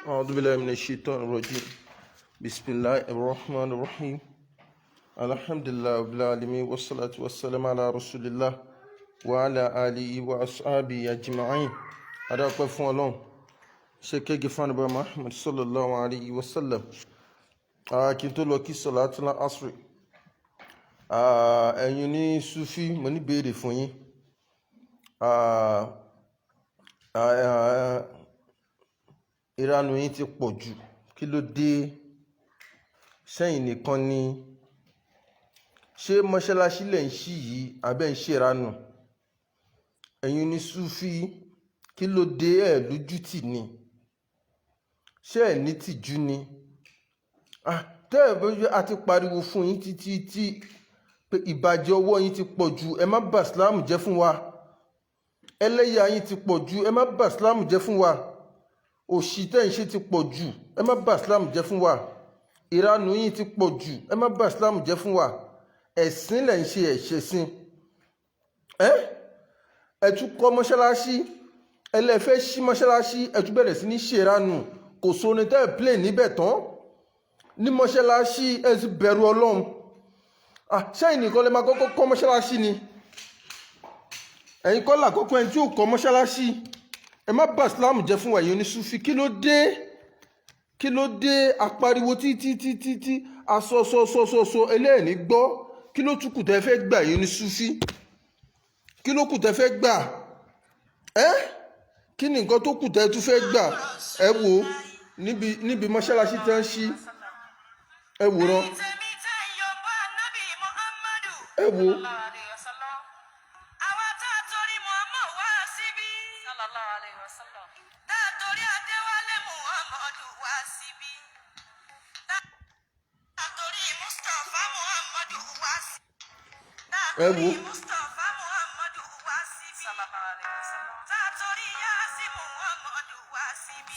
أعوذ بالله من الشيطان الرجيم. بسم الله الرحمن الرحيم. الحمد لله رب العالمين، والصلاة والسلام على رسول الله وعلى آله وأصحابه أجمعين. Adúpẹ́ fún Ọlọ́run, ṣe kége fún Ànábì Muhammad sallallahu alayhi wa sallam. Kí n tó lọ kí salatul asri, ẹ̀yin ní Sufi, mo ní béèrè fún yín. Ìranu yín ti pọ̀ jù. Kí ló dé? Sẹ́yìn nìkan ni? Ṣé mọ́ṣáláṣí lẹ̀ ń ṣí yìí abẹ́ ń ṣèrànù? Ẹ̀yin ní Sufi, kí ló dé? Ẹ̀ lójútì ni? Ṣé ẹ̀ ní tìjú ni? Tẹ́ ẹ̀ bójú a ti pariwo fún yín títí tí pé ìbàjẹ́ ọwọ́ yín ti pọ̀ jù. Ẹ má bà Islam jẹ́ fún wa. Ẹlẹ́yà yín ti pọ̀ jù. Ẹ má bà Islam jẹ́ fún wa. Òṣì tẹ́ ń ṣe ti pọ̀ jù. Ẹ má bà Islam jẹ́ fún wa. Ìranù yín ti pọ̀ jù. Ẹ má bà Islam jẹ́ fún wa. Ẹ̀sìn lẹ̀ ń ṣe, ẹ̀ṣẹ̀ sin. Ẹ tún kọ́ mọ́ṣáláṣí, ẹlẹ́fẹ́ ṣí mọ́ṣáláṣí, ẹ tún bẹ̀rẹ̀ sí ní ṣèranù. Kò sóni tẹ́ ẹ̀ play níbẹ̀ tán ní mọ́ṣáláṣí. Ẹ ti bẹ̀rù Ọlọ́run. Ṣẹ́yìn nìkan lè máa kọ́kọ́ kọ́ mọ́ṣáláṣí ni? Ẹ̀yin kọ́ làkọ́kọ́ ẹni tí ó kọ́ mọ́ṣáláṣí. Ẹ má bà Islam jẹ́ fún wa. Ẹ̀yin oníṣúfì, kí ló dé? Kí ló dé? Apariwo títí títí tí asọ́sọ́sọ́sọ́ eléyìí gbọ́. Kí ló tún kù tẹ́ fẹ́ gbà, ẹ̀yin oníṣúfì? Kí ló kù tẹ́ fẹ́ gbà? Ẹ́ kí ni nǹkan tó kù tẹ́ tún fẹ́ gbà? Ẹ wo níbi mọ́ṣáláṣí tẹ́ ń ṣí. Ẹ wòran, ẹ wo. Àwa tá a torí Muhammad wá síbí. Tá a torí Adéwálé Muhammadu wá síbí. Tá a torí Mustapha Muhammadu wá síbí. Tá a Ẹ torí wo. Mustapha Muhammadu wá síbí. Tá a torí Yásí Muhammadu wá síbí.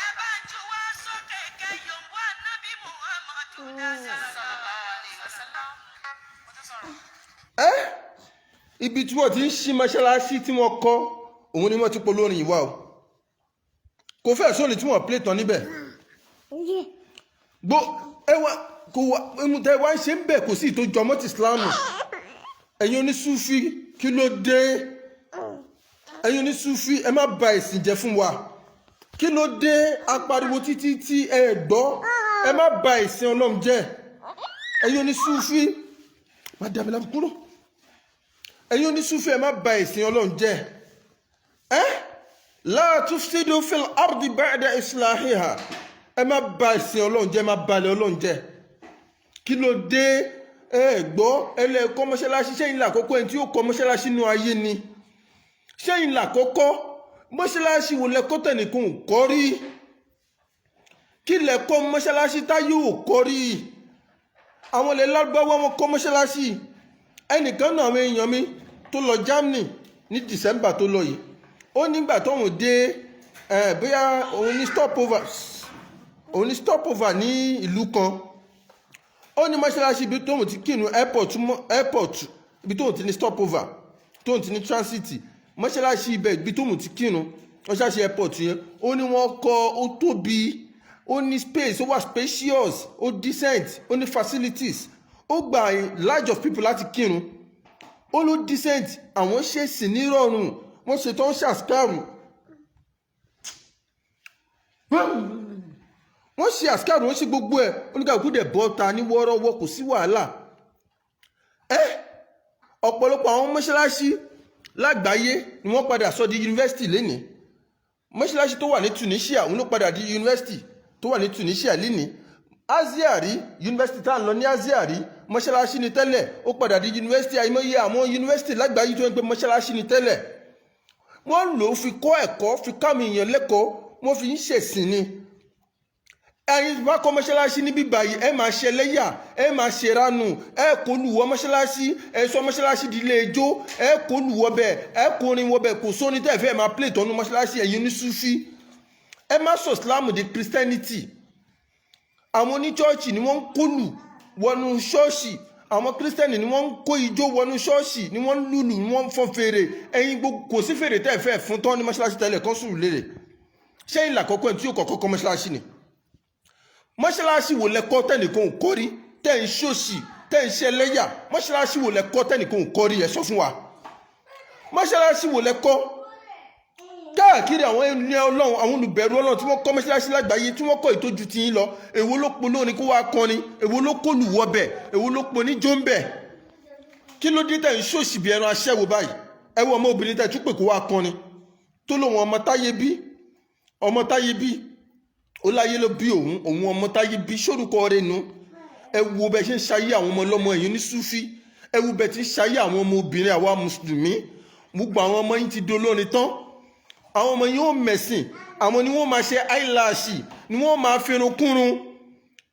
Ẹ bá ń juwọ́ sókè kẹ́ yòǹbó Ànábì Muhammadu dáadáa. Ẹ ibi tí wọ́n ti ń ṣí mọ́ṣáláṣí tí wọ́n kọ́, òun ni wọ́n ti polórin ìwà o. Kò fẹ́ sóni tí wọ́n play tán níbẹ̀. Gbó ẹ wá kò wá ẹmu tẹ wá ń ṣe ń bẹ̀, kò sí ìtò jọmọ́ ti Islam. Ẹ̀yin onísúfí, kí ló dé? Ẹ̀yin onísúfí, ẹ má ba ẹ̀sìn jẹ́ fún wa. Kí ló dé? Apariwo títí tí ẹ gbọ́. Ẹ má ba ẹ̀sìn Ọlọ́run jẹ́, ẹ̀yin onísúfí. Má dàbí lábẹ́ kúrò. Ẹ̀yin onísúfí, ẹ má ba ẹ̀sìn Ọlọ́run jẹ́. Ẹ́ la tufsidu fil ardi ba'da islahiha. Ẹ má ba ẹ̀sìn Ọlọ́run jẹ́, ẹ má balẹ̀ Ọlọ́run jẹ́. Kí ló dé? Ẹ gbọ́, ẹ lẹ kọ́ mọ́ṣáláṣí. Ṣẹ́yìn làkọ́kọ́ ẹni tí ó kọ́ mọ́ṣáláṣí nínú ayé ni? Ṣẹ́yìn làkọ́kọ́? Mọ́ṣáláṣí wo lẹ́kọ́ tẹ̀nìkan ò kọ́ rí? Kí lẹ kọ́ mọ́ṣáláṣí táyé ò kọ́ rí? Àwọn ilẹ̀ Lárúbáwá, wọn kọ́ mọ́ṣáláṣí. Ẹnìkan náà, àwọn èèyàn mi tó lọ Germany ní December tó lọ yìí, ó nígbà tóun dé ẹ, bóyá òun ní stopover ní ìlú kan, ó ní mọ́ṣáláṣí ibi tóun ti kírun, airport ibi tóun ti ní stopover, tóun ti ní transit, mọ́ṣáláṣí ibẹ̀ ibi tóun ti kírun, mọ́ṣáláṣí airport yẹn, ó ní wọ́n kọ́, ó tóbi, ó ní space, ó wà spacious, ó decent, ó ní facilities, ó gba large of people láti kírun. Ó ló decent, àwọn ṣèṣì nírọ̀rùn, wọ́n ṣe tó ń ṣàṣkárù, wọ́n ṣe àṣkárù, wọ́n ṣe gbogbo ẹ̀. Oníkàkú dẹ̀ bọ́ta ní wọ́ọ́rọ́wọ́, kò sí wàhálà. Ẹ́ ọ̀pọ̀lọpọ̀ àwọn mọ́ṣáláṣí lágbàáyé ni wọ́n padà sọ di yunifásitì lénìí. Mọ́ṣáláṣí tó wà ní Tunisia, òun ló padà di yunifásitì tó wà ní Tunisia lénìí. Azhar Yunifásitì tá à ń lọ ní Azhar, mọ́ṣáláṣí ni tẹ́lẹ̀, ó padà di yunifásitì. Àìmọye àwọn yunifásitì lágbàáyé tó ń pè mọ́ṣáláṣí ni tẹ́lẹ̀, wọ́n lò ó fi kọ́ ẹ̀kọ́, fi kámi èèyàn lẹ́kọ̀ọ́, wọ́n fi ń ṣẹ̀sìn ni. Ẹ̀yin bá kọ́ mọ́ṣáláṣí níbí báyìí, ẹ máa ṣe ẹlẹ́yà, ẹ máa ṣe ránù, ẹ kó lùwọ́ mọ́ṣáláṣí, ẹ sọ mọ́ṣáláṣí di ilé ijó, ẹ kó lùwọ́ bẹ́ẹ̀, ẹ kó orin wọ́ bẹ́ẹ̀. Kò sóni tẹ́ ẹ fẹ́ máa play tọ́nu mọ́ṣáláṣí. Ẹ̀yin ní Sufi, ẹ má sọ Islam di Christianity. Àwọn oníṣọ́ọ̀ṣì ni wọ́n ń kólù wọnú ṣọ́ọ̀ṣì, àwọn Kírísítẹ́nì ni wọ́n ń kó ijó wọnú ṣọ́ọ̀ṣì, ni wọ́n ń lùlù, ni wọ́n ń fọ́n fèrè. Ẹ̀yin gbogbo, kò sí fèrè tẹ́ ẹ fẹ́ fún tán ní mọ́ṣáláṣí tẹ́lẹ̀ kan sùn lérè. Ṣé ìlà àkọ́kọ́ ẹ̀ tí yóò kọ́kọ́ kọ́ mọ́ṣáláṣí ni? Mọ́ṣáláṣí wo lẹ́kọ́ tẹ́nìkan ò kọ́ rí, tẹ́ ń ṣòṣì, tẹ́ ń ṣe ẹlẹ́yà? Mọ́ṣáláṣí wo lẹ́kọ́ tẹ́nìkan ò kọ́ rí? Ẹ sọ fún wa, mọ́ṣáláṣí wo lẹ́kọ́ káàkiri? Àwọn ẹni Ọlọ́run, àwọn olùbẹ̀rù Ọlọ́run tí wọ́n kọ́ mọ́ṣáláṣí lágbàáyé, tí wọ́n kọ́ ìtọ́jú tí yín lọ, èwo ló po lórin kó wá kọrin? Èwo ló kó lùwọ́ bẹ̀? Èwo ló po ní jóńbẹ̀? Kí ló dé tẹ̀ ń ṣòṣì bí ẹran aṣẹ́wó báyìí? Ẹ wo ọmọ obìnrin tẹ̀ tún pè kó wá kọrin, tó lóun ọmọ táyé bí, ọmọ táyé bí, ó láyé ló bí òun, òun ọmọ táyé bí sórúkọ rẹ̀ nu. Ẹ wo bẹ ṣe ń ṣayé àwọn ọmọ ọlọ́mọ, ẹ̀yin ní Súfí. Ẹ wo bẹ ti ń ṣayé àwọn ọmọ obìnrin àwa mùsùlùmí. Gbogbo àwọn ọmọ yín ti dolórin tán. Àwọn ọmọ yín ó mẹ̀sìn, àwọn ni wọ́n máa ṣe eyelash, ni wọ́n máa firun kúrun.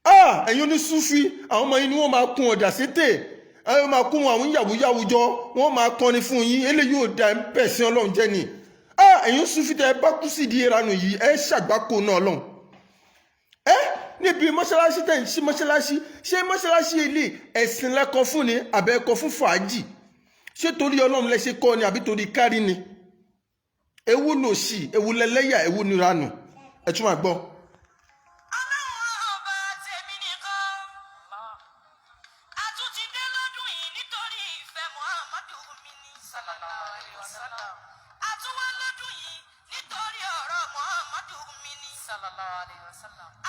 Ah, ẹ̀yin onísúfí, àwọn ọmọ yín ni wọ́n máa kun ọ̀dà sétè, àwọn máa kún àwọn yàwúyàwú jọ, wọ́n máa kọrin fún yín. Eléyìí ò da, ẹ̀ ń bẹ̀sìn Ọlọ́run jẹ́ ni. Ah, ẹ̀yin Súfí, tẹ́ ẹ bá kú sí ìdí ìranù yìí, ẹ ṣàgbákò náà Ọlọ́run. Ẹ níbi mọ́ṣáláṣí tẹ̀ ń ṣí mọ́ṣáláṣí, ṣé mọ́ṣáláṣí ilé ẹ̀sìn lẹ́kọ̀ọ́ fún ni, àbẹ́ẹ̀kọ́ fún fàájì? Ṣé torí Ọlọ́run lẹ ṣe kọ́ ni, àbí torí kárí ni? Ewu lòṣì, ewu lẹlẹ́yà, ewu niranù. Ẹ tún máa gbọ́. Ọlọ́run ọba tèmi nìkan. A tún ti dé lọ́dún yìí nítorí ìfẹ́ Muhammadu mi ni. A tún wá lọ́dún yìí nítorí ọ̀rọ̀ Muhammadu mi ni.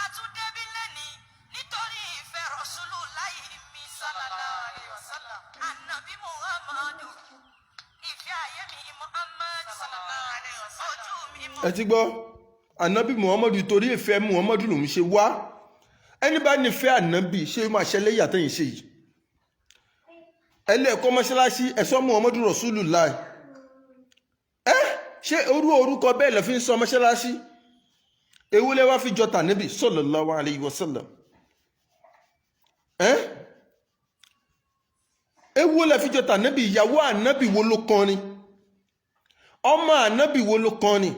A tún débí lẹ́ni nítorí ìfẹ́ Rasulullahi mi. Ànàbí Muhammadu, ìfẹ́ ayé mi Muhammad, ojú mi. Ẹ ti gbọ́, Ànábì Muhammadu, torí ìfẹ́ Muhammadu lòún ṣe wá. Ẹni bá nífẹ̀ẹ́ Ànábì, ṣé máa ṣẹlẹ̀ yàtọ̀ yìí ṣe yìí? Ẹlẹ́ẹ̀kọ́ mọ́ṣáláṣí, ẹ̀sọ́ Muhammadu Rasulullah. Ẹ ṣé orú orúkọ bẹ́ẹ̀ lọ fi ń sọ mọ́ṣáláṣí? Ewu lẹ wá fi jọ tànábì sallallahu alayhi wa sallam? Ẹ ewu lẹ fi jọ tànábì? Ìyàwó Ànábì wo ló kọrin? Ọmọ Ànábì wo ló kọrin?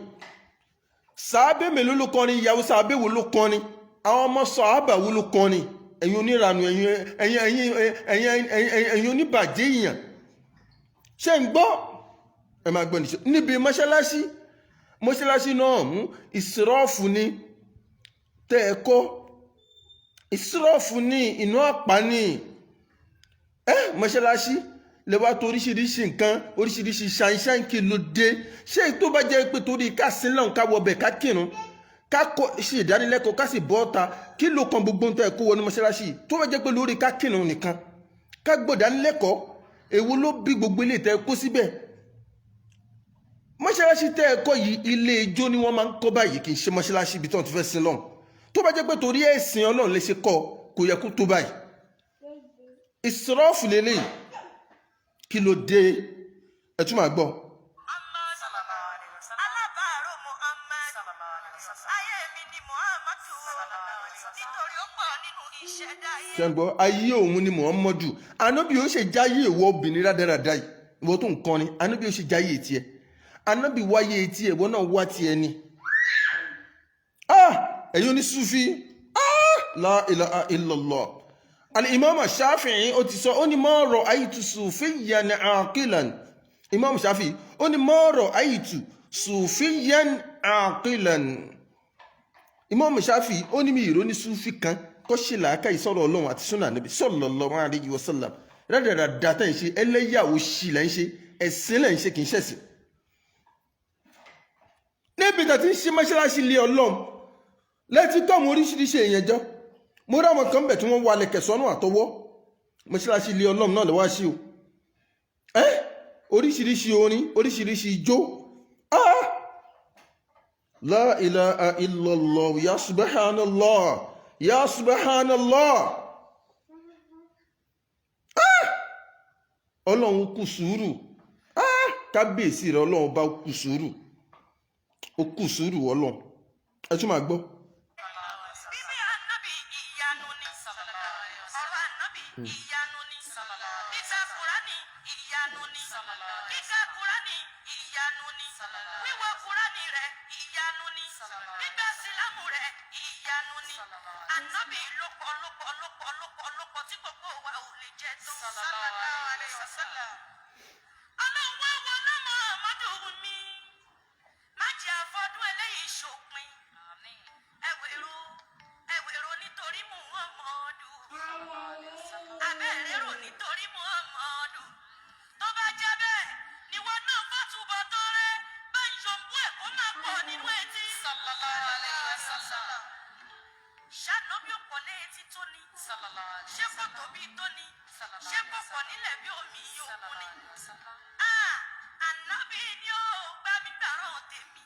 Sàábé mélòó ló kọrin? Ìyàwó sàábé wo ló kọrin? Àwọn ọmọ sàábà wo ló kọrin? Ẹ̀yin oníranù, ẹ̀yin ẹ̀yin ẹ̀yin ẹ̀yin ẹ̀yin ẹ̀yin oníbàjẹ́ èèyàn, ṣé ń gbọ́? Ẹ máa gbọ́ nìṣẹ́ níbi mọ́ṣáláṣí. Mọ́ṣáláṣí náà mú ìsirọ́ọ̀fù ni tẹ́ ẹ kọ́, ìsirọ́ọ̀fù ní inú àpá ní ẹ. Mọ́ṣáláṣí lè wá tó oríṣiríṣi nǹkan, oríṣiríṣi ṣàìṣàn. Kí ló dé? Ṣé tó bá jẹ́ pé torí ká sin lọ́hùn, ká wọbẹ̀, ká kírun, ká kọ́ ṣe ìdánilẹ́kọ̀ọ́, ká sì bọ́ ọ̀ta, kí ló kan gbogbo nǹkan ẹ̀ kó wọnú mọ́ṣáláṣí? Tó bá jẹ́ pé lórí ká kírun nìkan, ká gbọ́ ìdánilẹ́kọ̀ọ́, èwo ló bí gbogbo ilé tẹ́ kó síbẹ̀? Mọ́ṣáláṣí tẹ́ ẹ kọ́ yìí, ilé ijó ni wọ́n máa ń kọ́ báyìí, kì í ṣe mọ́ṣáláṣí ibi tí wọ́n ti fẹ́ sin lọ́hùn. Tó bá jẹ́ pé torí ẹ̀sìn Ọlọ́run lè ṣe kọ́, kò yẹ kó tó báyìí. Ìsirọ́ọ̀fù lélẹ́yìí. Kí ló dé? Ẹ tún máa gbọ́. Alábàárò Muhammad, ayé mi ni Muhammadu, nítorí ó pọ̀ nínú ìṣẹ̀dá ayé. Ṣé ń gbọ́? Ayé òun ni Muhammadu. Ànábì ó ṣe jáyé ìwọ obìnrin rádaràda yìí, ìwọ tó ń kọrin, Ànábì ó ṣe jáyé tiẹ̀? Ànábì wáyé tiẹ̀, ìwọ náà wá tiẹ̀ ni. Ah, ẹ̀yin onísúfí, ah, la ilaha illallah. Al-Imam Shafi'i, ó ti sọ, ó ní ma ra'aytu sufiyyan aqilan. Imam Shafi'i, ó ní ma ra'aytu sufiyyan aqilan. Imam Shafi'i, ó ní mi ìró ní súfì kan kó ṣe làákà ìsọ̀rọ̀ Ọlọ́run àti súnà Níbi sallallahu alayhi wa sallam. Rádaràda tẹ̀ ń ṣe, ẹlẹ́yàwó ṣì lẹ́ ń ṣe, ẹ̀sìn lẹ́ ń ṣe, kì í ṣẹ̀sìn. Níbi tàbí ń ṣe mọ́ṣáláṣí ilé Ọlọ́run lẹ́tí kọ́ àwọn oríṣiríṣi èèyàn jọ, mo rí àwọn kan bẹ̀ tí wọ́n wà lẹ̀kẹ̀ sọ́nù àtọwọ́. Mọ́ṣáláṣí ilé Ọlọ́run náà lè wá sí o. Ẹ́ oríṣiríṣi orin, oríṣiríṣi ijó. Ah, la ilaha illallah, ya subhanallah, ya subhanallah. Ah, Ọlọ́run kù sùúrù. Ah, kábíyèsí rẹ Ọlọ́run bá kù sùúrù, ó kù sùúrù Ọlọ́run. Ẹ tún máa gbọ́. Bíbí Ànábì ìyanu ni. Ọ̀rọ̀ Ànábì ìyanu ni. Kíka Kùránì ìyanu ni. Kíka Kùránì ìyanu ni. Wíwo Kùránì rẹ̀ ìyanu ni. Gbígbà sílámù rẹ̀ ìyanu ni. Ànábì ló pọ̀, ló pọ̀, ló pọ̀, ló pọ̀, ló pọ̀ tí gbogbo wa ò lè jẹ tán. Sallallahu alayhi wa sallam. Ọlọ́run wá wọ lọ́mọ ọmọdún mi. Má jẹ́ àfọdún eléyìí ṣòpin. Sallallahu alayhi wa sallam. Ṣànàbí ò pọ̀ létí tó ní. Ṣé kò tóbi tó ní? Ṣé kò pọ̀ nílẹ̀ bí omi òkun ni? Ah, ànábì ni ó gbá mi gbàrán tèmi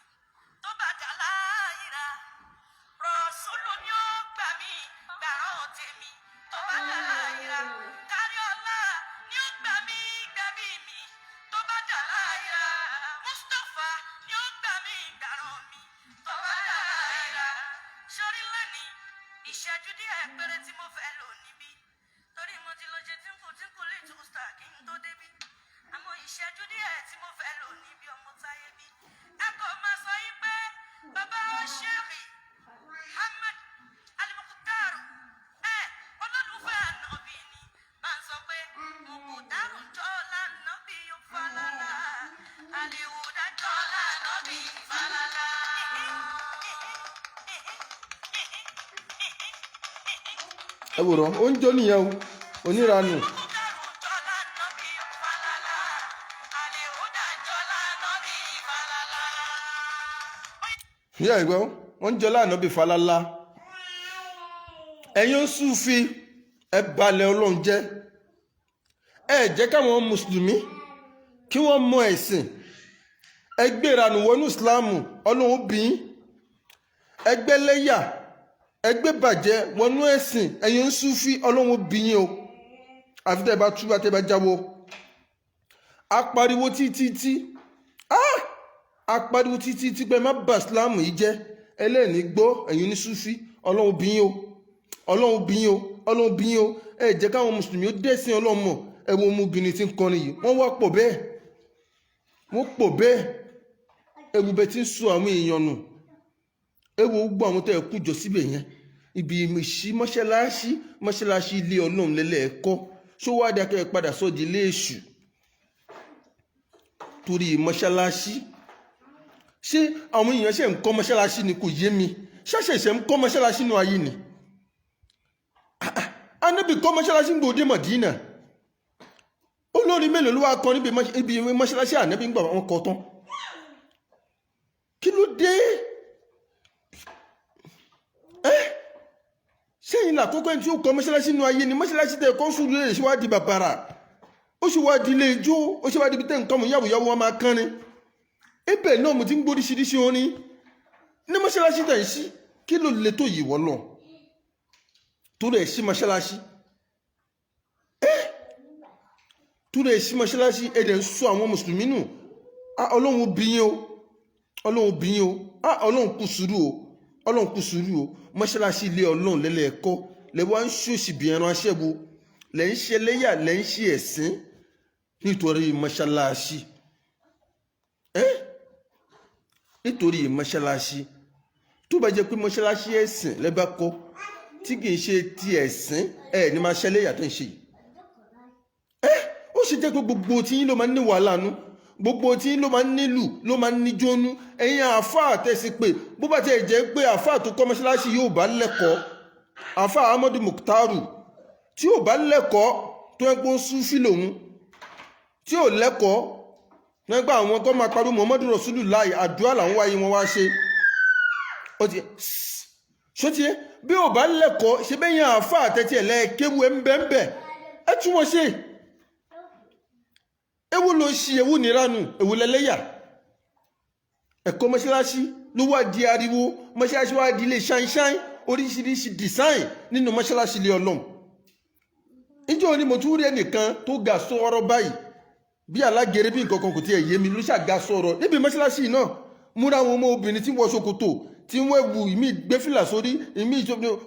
tó bá dà láyìíra. Rọ̀ṣúlù ni ó gbà mí gbàrán tèmi tó bá dà láyìíra. Káríọ̀lá ni ó gbà mí gbàbí mi tó bá dà láyìíra. Mustapha ni ó gbà mí gbàrán mi tó bá dà láyìíra. Sórí lónìí, ìṣẹ́jú díẹ̀ péré tí mo fẹ́ lò níbí. Torí mo ti lọ ṣe tínkù tínkù lè tún star kí n tó débí. Àmọ́ ìṣẹ́jú díẹ̀ tí mo fẹ́ lò níbi ọmọ táyé bí. Ẹ kò máa sọ yí pé bàbá Ṣéèkì Muhammad Al-Mukhtar ẹ olólùfẹ́ ànábì ni máa ń sọ pé Mukhtaru jọ́lá nábì yóò falala Alihuda jọ́lá nábì falala. Ẹ wòrán, ó ń jó nìyẹn o, oníranù. Mukhtaru jọ́lá nábì yóò falala Alihuda jọ́lá nábì falala. Ní àìgbọ́, wọ́n ń jọ lánàá bí falala. Ẹ̀yin Súfì, ẹ balẹ̀ Ọlọ́run jẹ́. Ẹ jẹ́ káwọn mùsùlùmí kí wọ́n mọ ẹ̀sìn. Ẹ gbéranù wọnú ìsìláàmù, Ọlọ́run bí yín. Ẹ gbẹ́lẹ́yà, ẹ gbé bàjẹ́ wọnú ẹ̀sìn. Ẹ̀yin Súfì, Ọlọ́run bí yín o. Àfi tẹ́ ẹ bá túbà, tẹ́ ẹ bá jáwọ́. Apariwo títí tí ah apariwo títí tí pé má bà ìsìláàmù yìí jẹ́, ẹlẹ́ẹ̀ni gbọ́. Ẹ̀yin ní Súfì, Ọlọ́run bí yín o, Ọlọ́run bí yín o, Ọlọ́run bí yín o. Ẹ jẹ́ káwọn mùsùlùmí ó dẹ́sìn Ọlọ́run mọ̀. Ẹ wo ọmọbìnrin tí ń kọrin yìí, wọ́n wá pọ̀ bẹ́ẹ̀, wọ́n pọ̀ bẹ́ẹ̀. Ewu bẹ ti ń sọ àwọn èèyàn nù. Ẹ wo gbogbo àwọn tó ẹ kú jọ síbẹ̀ yẹn, ibi ìṣí mọ́ṣáláṣí, mọ́ṣáláṣí ilé Ọlọ́run lẹ́lẹ́ẹ̀kọ́ ṣó wá dákẹ́ ẹ padà sọ́ọ́ ilé èṣù torí mọ́ṣáláṣí? Ṣé àwọn èèyàn ṣe ń kọ́ mọ́ṣáláṣí ni? Kò yé mi. Ṣẹ̀ṣẹ̀ṣẹ̀ ń kọ́ mọ́ṣáláṣí nínú ayé ni? Anábì kọ́ mọ́ṣáláṣí ń gbòde Mọ̀dínà. Olórin mélòó ló wá kọ́ níbi ibi mọ́ṣáláṣí ànábì ń gbà wọn kọ́ tán? Kí ló dé? Ẹ́ sẹ́yìn làkókò ẹni tí ó kọ́ mọ́ṣáláṣí nínú ayé ni? Mọ́ṣáláṣí tẹ̀ kọ́ sùúrù lè ṣe wá di bàbàrà, ó sì wá di ilé ijó, ó sì wá di ibi tẹ́ nǹkan mọ̀ yàwó yàwó wọn máa kán ni. Ibẹ̀ náà mo ti ń gbóríṣiríṣi orin ní mọ́ṣáláṣí tẹ̀ ń ṣí. Kí ló lè tó yìí wọ́n lọ tó rẹ̀ sí mọ́ṣáláṣí? Ẹ́ tó rẹ̀ sí mọ́ṣáláṣí, ẹ̀ dẹ̀ ń sọ àwọn mùsùlùmí nù. Ah, Ọlọ́run bí yín o, Ọlọ́run bí yín o. Ah, Ọlọ́run kú sùúrù o, Ọlọ́run kú sùúrù o. Mọ́ṣáláṣí ilé Ọlọ́run lẹ́lẹ́ẹ̀kọ́ lẹ́ wá ń ṣòṣì bí ẹran aṣẹ́wo, lẹ́ ń ṣe lẹ́yà, lẹ́ ń ṣe ẹ̀sín nítorí mọ́ṣáláṣí. Ẹ́ nítorí mọ́ṣáláṣí, tó bá jẹ́ pé mọ́ṣáláṣí ẹ̀sìn lẹ́bàá kọ́ tí kì í ṣe ti ẹ̀sìn, ẹ̀ ní máa ṣẹlẹ́yà tó ń ṣe yìí. Ẹ́ ó ṣe jẹ́ pé gbogbo tí yín ló máa ń ní wàhálà nú, gbogbo tí yín ló máa ń nílù, ló máa ń níjónú. Ẹ̀yin àáfàá tẹ̀sí pé bó bá tiẹ̀ jẹ́ pé àáfàá tó kọ́ mọ́ṣáláṣí yóò bá lẹ́kọ̀ọ́, àáfàá Ahmadu Mukhtaru tí yóò bá lẹ́kọ̀ọ́, tó ń pọ́n Súfì lòun tí ò lẹ́kọ̀ọ́ nígbà àwọn tó máa pariwo Muhammadu Rasulullah, àdúrà làwọn wáyé wọn wá ṣe. Ó ti ṣó tiẹ̀ bí ò bá lẹ́kọ̀ọ́ ṣe bẹ́yìn àáfàá àtẹ̀tí ẹ̀ lẹ́ẹ̀kéwu ẹ̀ ń bẹ́ẹ̀ bẹ́ẹ̀ ẹ tún wọn ṣe. Ewu ló ṣe, ewu níranu, ewu lẹ́lẹ́yà. Ẹ̀kọ́ mọ́ṣáláṣí ló wá di ariwo, mọ́ṣáláṣí wá di ilé ṣáínṣáín, oríṣiríṣi design nínú mọ́ṣáláṣí ilé Ọlọ́run. Níjọ́ ni mo tún rí ẹnìkan tó ga sọ̀rọ̀ báyìí bí alágere bí nǹkan kan, kò tiẹ̀ yé mi, ló ṣàga sọ̀rọ̀ níbi mọ́ṣáláṣí náà. Múra àwọn ọmọ obìnrin tí ń wọ ṣòkòtò, tí ń wẹ̀wù, ìmí gbé fìlà sórí, ìmí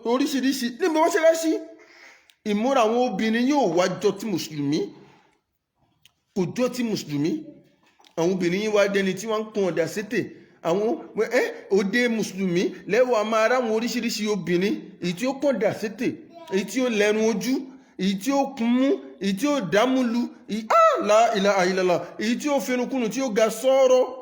oríṣiríṣi níbi mọ́ṣáláṣí. Ìmúra àwọn obìnrin yóò wá jọ ti mùsùlùmí, kò jọ ti mùsùlùmí. Àwọn obìnrin yìí wá dẹni tí wọ́n ń kun ọ̀dà sétè. Àwọn ẹ òde mùsùlùmí lẹ́wọ̀ a máa ráwọn oríṣiríṣi obìnrin, èyí tí ó kàn dà sétè, èyí tí ó lẹ́run ojú, èyí tí ó kun mú, èyí tí ó dámú lu la ilaha illallah, èyí tí ó ferunkunu tí ó ga sọ́ọ́rọ́.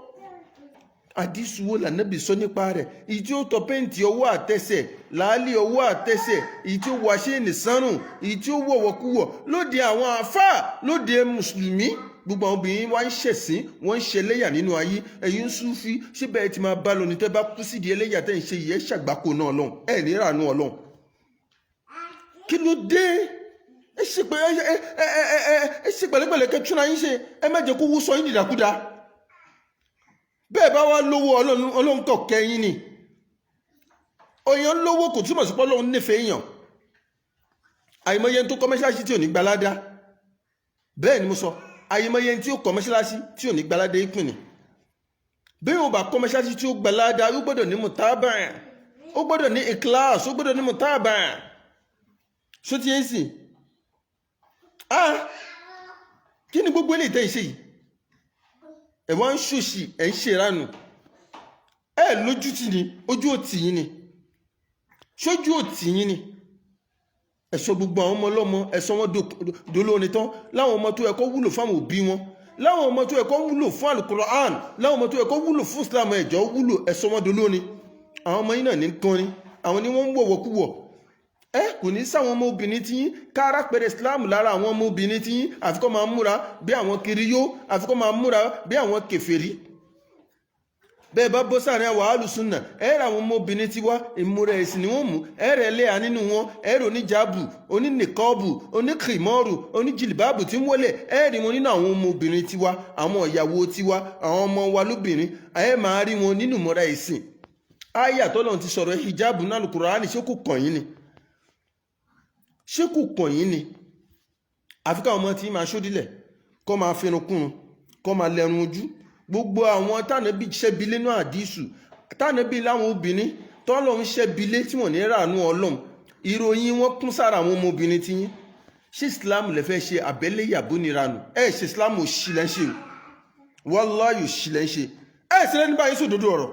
Àdìsúwò lànàbì sọ nípa rẹ̀? Èyí tí ó tọ pẹ́ǹtì ọwọ́ àtẹsẹ̀, làálì ọwọ́ àtẹsẹ̀, èyí tí ó wọ aṣẹ́ni sánrùn, èyí tí ó wọ̀wọ̀kúwọ̀ lóde àwọn àáfàá, lóde mùsùlùmí. Gbogbo àwọn obìnrin wa ń ṣẹ̀sín, wọ́n ń ṣe ẹlẹ́yà nínú ayé. Ẹ̀yin ń súnfí, ṣé bẹ́ẹ̀ ti máa bá lọ ní? Tẹ́ bá kú sídìí ẹlẹ́yà tẹ́ ń ṣe yìí, ẹ̀ ṣàgbákò náà lọ́hùn, ẹ̀ ní ìrànú Ọlọ́hun. Kí ló dé? Ẹ ṣe pé ẹ ẹ ẹ ẹ ẹ ẹ ṣe pẹ̀lẹ́pẹ̀lẹ́, kẹ́ túnra yín ṣe. Ẹ má jẹ́ kó wú sọ yín dìdàkudà. Bẹ́ẹ̀ bá wá lówó, Ọlọ́run, Ọlọ́run kọ̀ kẹ́yìn ni. Èèyàn lówó kò túmọ̀ sí pé Ọlọ́run nífẹ̀ẹ́ èèyàn. Àìmọye tó kọ́ mọ́ṣáláṣí tí ò ní gbalada. Bẹ́ẹ̀ ni mo sọ. Àìmọye tí ó kọ́ mọ́ṣáláṣí tí ò ní gbalada ìpín ni. Bí wọn bá kọ́ mọ́ṣáláṣí tí ó gbalada, ó gbọ́dọ̀ ní mùtábà, ó gbọ́dọ̀ ní ikhlas, ó gbọ́dọ̀ ní mùtábà. Ṣó ti yẹn sìn? Ah, kí ni gbogbo eléyìí tẹ́ ẹ ṣe yìí? Ẹ̀ wá ń ṣòṣì, ẹ̀ ń ṣèrànù, ẹ̀ lójú tì ní. Ojú òtì yín ni, ṣójú òtì yín ni. Ẹ sọ gbogbo àwọn ọmọ ọlọ́mọ, ẹ sọ wọn dolórin tán, láwọn ọmọ tó yẹ kó wúlò fáwọn òbí wọn, láwọn ọmọ tó yẹ kó wúlò fún Alukoran, láwọn ọmọ tó yẹ kó wúlò fún Islam, ẹ̀jọ́ wúlò, ẹ sọ wọn dolórin. Àwọn ọmọ yín náà ní kọrin, àwọn ni wọ́n ń wọ̀wọ̀kúwọ̀. Ẹ kò ní sáwọn ọmọ obìnrin tí yín kára pẹ̀rẹ̀ Islam lára àwọn ọmọ obìnrin tí yín, àfi kó máa múra bí àwọn kiriyó, àfi kó máa múra bí àwọn kèfèrí. Bẹ́ẹ̀ bá bọ́ sáàrin àwọn alùsùnà, ẹ rà àwọn ọmọbìnrin tiwa, ìmúra ẹ̀sìn ni wọ́n mú. Ẹ rẹ̀ lẹ́yà nínú wọn, ẹ rò oníjàbù, oníníkọ́ọ̀bù, oníkìmọ́ọ̀rù, oníjìlìbáàbù tí ń wọlé. Ẹ rí wọn nínú àwọn ọmọbìnrin tiwa, àwọn ìyàwó tiwa, àwọn ọmọ wa lóbìnrin. Ẹ máa rí wọn nínú ìmúra ẹ̀sìn. Àyà tọ́lọ́run ti sọ̀rọ̀ hijabu náà Kùránì, ṣé kò kàn yín ni? Ṣé kò kàn yín ni? Àfi káwọn ọmọ tí máa ṣódìlẹ̀, kọ́ máa fẹnu kúrun, kọ́ máa lẹ́run ojú. Gbogbo àwọn tànàbí ṣẹ́bi lẹ́nu àdísù, tànàbí láwọn obìnrin tọ́lọ́run ṣẹ́bi lé tí wọ́n ní ràánú Ọlọ́run, ìròyìn wọn kún sára àwọn ọmọbìnrin tí yín. Ṣé Islam lè fẹ́ ṣe àbẹ́lé yàbó níranù? Ẹ ṣe Islam, òṣì lẹ́ ń ṣe o. Wallahi, òṣì lẹ́ ń ṣe. Ẹ ṣe lẹ́ni báyìí sòdodo ọ̀rọ̀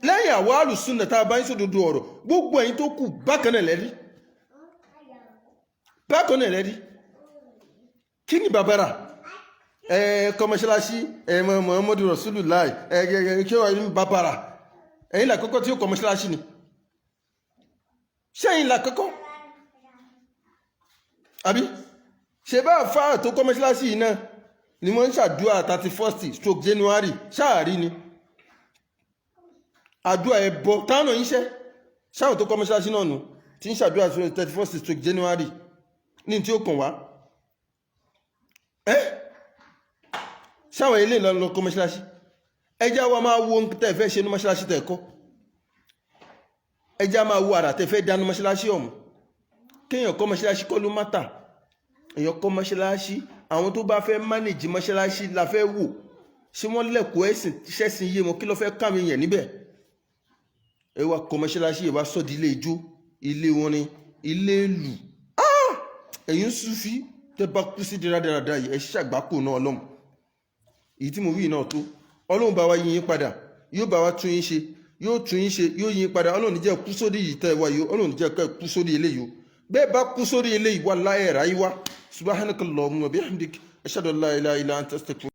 lẹ́yìn àwọn alùsùnà tá a bá ń sòdodo ọ̀rọ̀. Gbogbo ẹ̀yin tó kù, bákan náà lẹ́rí, bákan náà lẹ́rí. Kí ni bàbára ẹ kọ́ mọ́ṣáláṣí ẹ mọ Muhammadu Rasulullah? Ẹ ẹ kí wọ́n ní bàbára? Ẹ̀yin là kọ́kọ́ tí ó kọ́ mọ́ṣáláṣí ni? Ṣẹ́yìn là kọ́kọ́ àbí ṣe bá fáà tó kọ́ mọ́ṣáláṣí yìí náà ni wọ́n ń ṣàdúrà 31st/January ṣáàrí ni àdúrà ẹ bọ táwọn yín ṣẹ́ ṣáwọn tó kọ́ mọ́ṣáláṣí náà nù tí ń ṣàdúrà 31st/January ní tí ó kàn wá ẹ́ ṣáwọn ilé ìlọrin lọ kọ́ mọ́ṣáláṣí. Ẹ jẹ́ wa máa wo ohun tẹ́ fẹ́ ṣe ní mọ́ṣáláṣí tẹ́ kọ́. Ẹ jẹ́ máa wo àrà tẹ́ fẹ́ dánú mọ́ṣáláṣí ọ̀hún. Kéèyàn kọ́ mọ́ṣáláṣí kọ́ ló má tà. Èèyàn kọ́ mọ́ṣáláṣí, àwọn tó bá fẹ́ manage mọ́ṣáláṣí la fẹ́ wò. Ṣé wọ́n lẹ́kọ̀ọ́ ẹ̀sìn? Ṣẹ́sìn yé wọn? Kí ló fẹ́ kámi yẹn níbẹ̀? Ẹ wá kọ́ mọ́ṣáláṣí, ẹ wá sọ́ di ilé ijó, ilé orin, ilé ìlú. Ẹ̀yin Súfí, tẹ́ bá kú sí dáradára yìí, ẹ ṣàgbákò náà. Ọlọ́run, èyí tí mo wí náà tó. Ọlọ́run bá wa yí yín padà, yóò bá wa tún yín ṣe, yóò tún yín ṣe, yóò yí yín padà. Ọlọ́run ní jẹ́ kú sórí yìí tẹ́ ẹ wá yìí. Ọlọ́run ní jẹ́ kú sórí eléyìí o. Bẹ́ẹ̀ bá kú sórí eléyìí, wà láyé ráyé wá. Subhanakallahumma wa bihamdik, ashhadu an la ilaha illa anta, astaghfiruka.